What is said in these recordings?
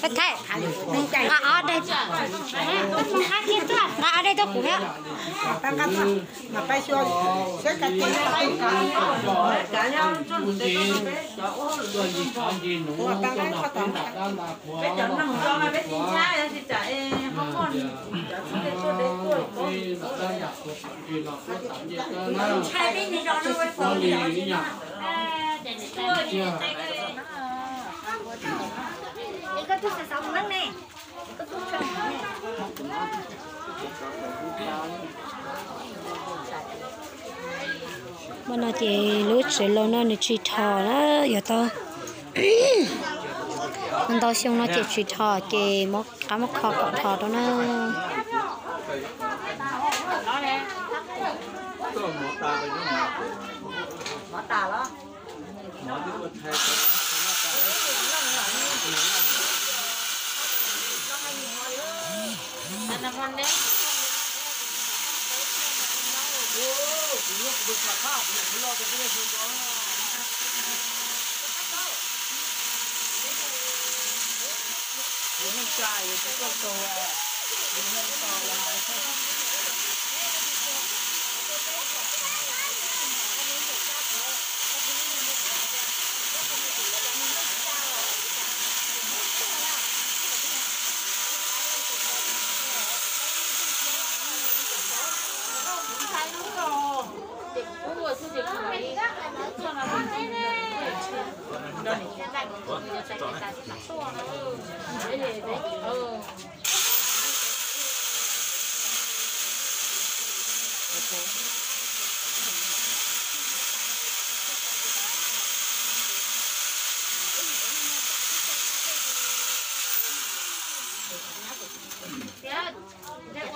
Peb thaij, nqa ob daim, nqa ob daim tuaj kuv thiab. Hmo no ces lub tsev laus no nws tsis dhos na, yuav tau ntau xyoo no ces tsis dhos ces muab qab muab kho kom dhos rau na.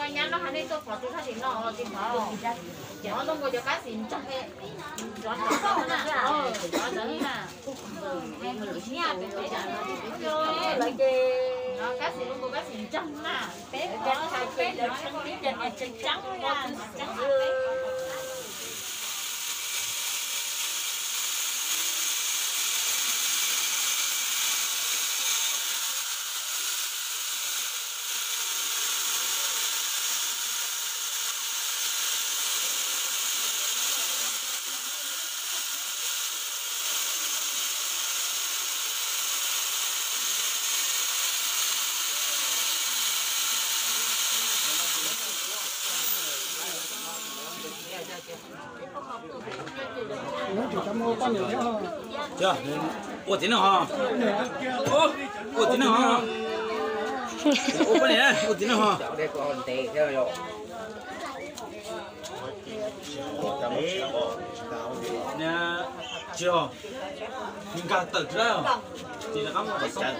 Ua nyab no ha nej tuaj pov tseg txhob tsis no tsis pov. Ces ob tug nkaus cov kab xis ntseeg, cov ntawd na, cov ntawd na. Kab xis, kab xis ntseeg na. Ua txiv neej ho. Ua txiv neej ho. Ua poj niam, ua txiv neej ho. Tsis, nkag tawm tsis dab, ces rov qab mus txog.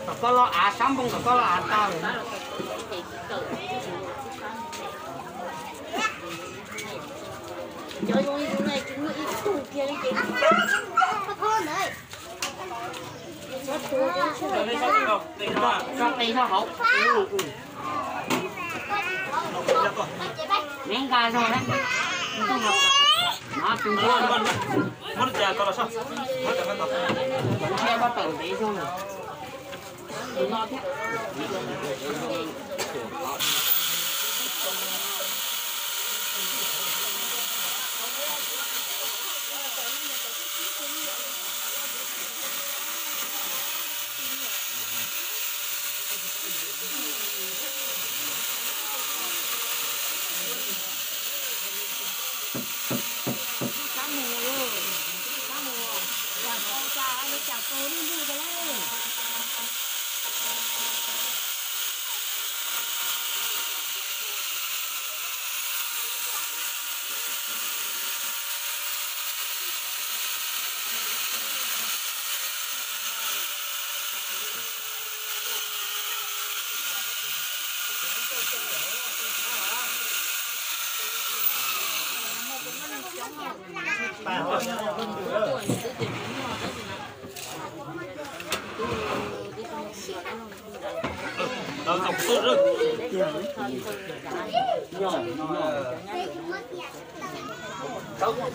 Tom koj los av sab npoo, tom koj los av tag. Cov zoo li tus no tsis muaj ib tug kiag li ces. Tso tes sab hauv. Neb nqa zog na. Nov tus nqua no. Ntsia koj tawm ntev zog na.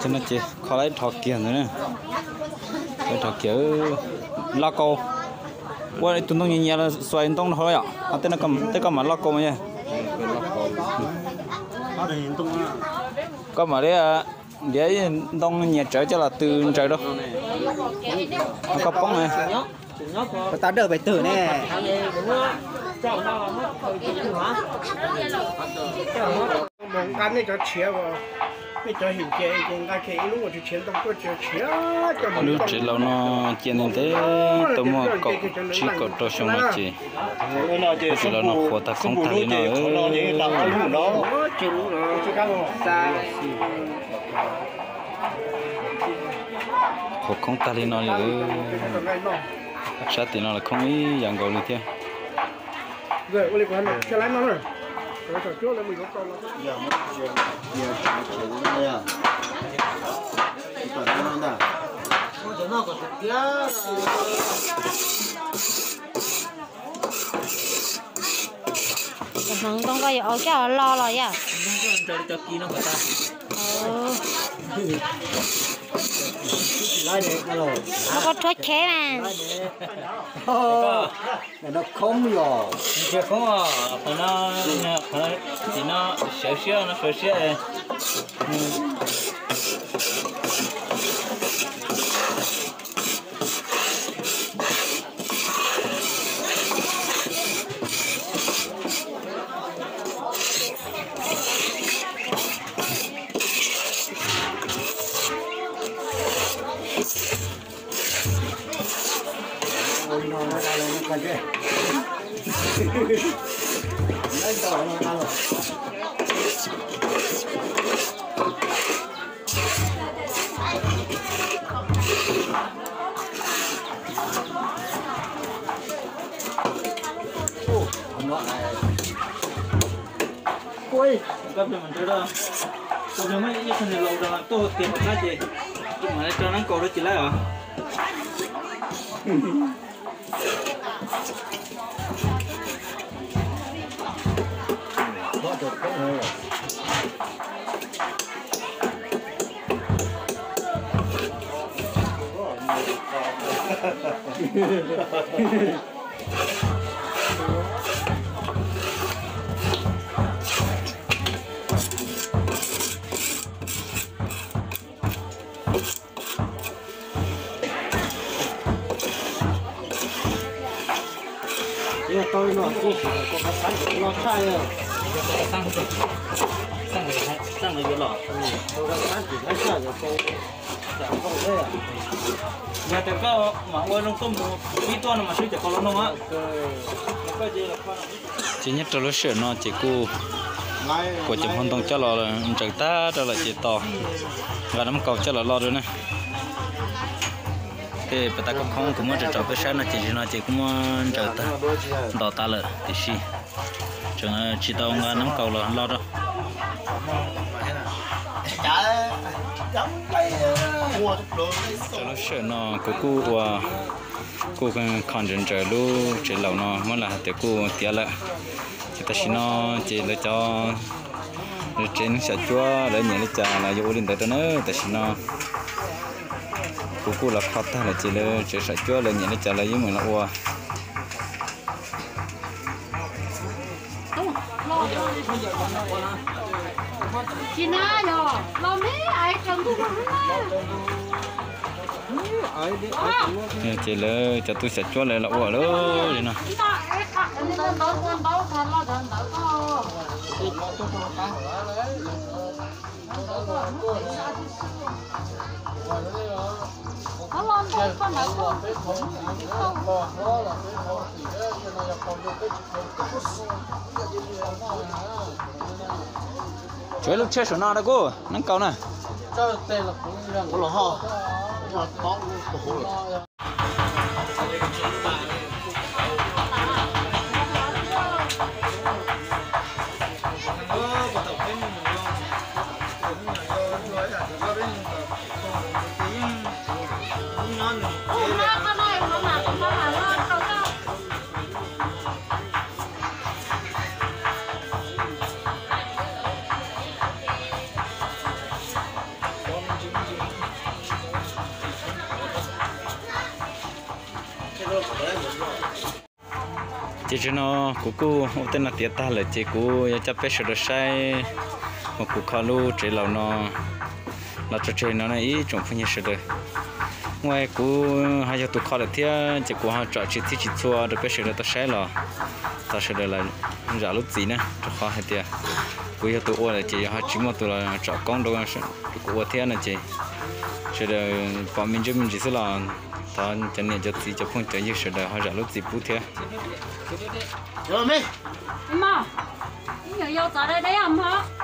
Ces no ces kho lawm dhos kiag ntawd na. Dhos kiag lauj kaub. Ua tus ntoo nyias nyias xuas ntoo no hauv yom, tej koj mam lauj kaub mas yog. Koj mam li ntiav ntoo nyias tsawv coj los tws ntsaws rau. Koj poob na. Tau dawj pes twg ne? Nqa nej cov tshiav, nej cov him ces nqa kiag ib lub ua tshiav ntoo tuaj tshiav. Lub tsev laus no cia ntev ntev tau muaj kaum tsib kaum rau xyoo no ces lub tsev laus no qhuav tag khoob tag li no. Qhuav khoob tag li no li. Sab tim no los khoob ib yam nkaus li thiab. Hmoov ntoo ko yuav ua coj los los yom? Koj rhuav chev mas. Khoob yom. Khoob, tim no sawv siab no sawv siab. Yog tias koj mam ua zoo tuaj mus pib tuaj no mas swb cov qau los no. Ces nyob rau lub sij hawm no ces kuj kuas cov hmoov ntoo coj los ntsaws tag rau lawm ces tos nqa nab kaus coj los lo rau na. Tej pas tas khoob khoob kuv muab tso tso peb sab no ces zaum no ces kuj muab ntsaws tag nto tas lawm tiam sis tseem tsis tau nqa nab kaus los lo rau. Rau lub sij hawm no kuv kuj ua kuj kho ntsaws ntsaws lub tsev laus no muab lam hais tias kuj tiav lawm. Ces tam sim no ces lawv cov tsev neeg xyom cuab lawv nyiam li cas los yuav ua li ntawd rau na. Tam sim no kuv kuj los kho tag lawm ces lawv tsev xyom cuab lawv nyiam li cas lawv yeej mus los ua. Ces lawv cov tub xyom cuab lawv los ua lawm li no. Tsuav ib lub tshiab saum no da kuj nab kaus na. Ces tsev no kuv kuj ua tej no tiav tag lawm ces kuv yuav coj peb sawv daws saib mus kuv kho lub tsev laus no los tso tseg no ib tsoom phooj ywg sawv daws. Muaj kuv ho yog tus kho lawm thiab ces kuv ho tsom tsis txhij tsis txhua rau peb sawv daws tau saib los thov sawv daws zam lub txim na, rau qhov hais tias kuv yog tus ua lawm ces yog ho tsis muaj tus los tsom koob rau kuv ua thiab no ces sawv daws pom me ntsis me ntsis xwb los thov cov niam cov txiv cov phooj cov ywg sawv daws ho zam lub txim pub thiab. Ib nyuam yaus txov da deb os mog.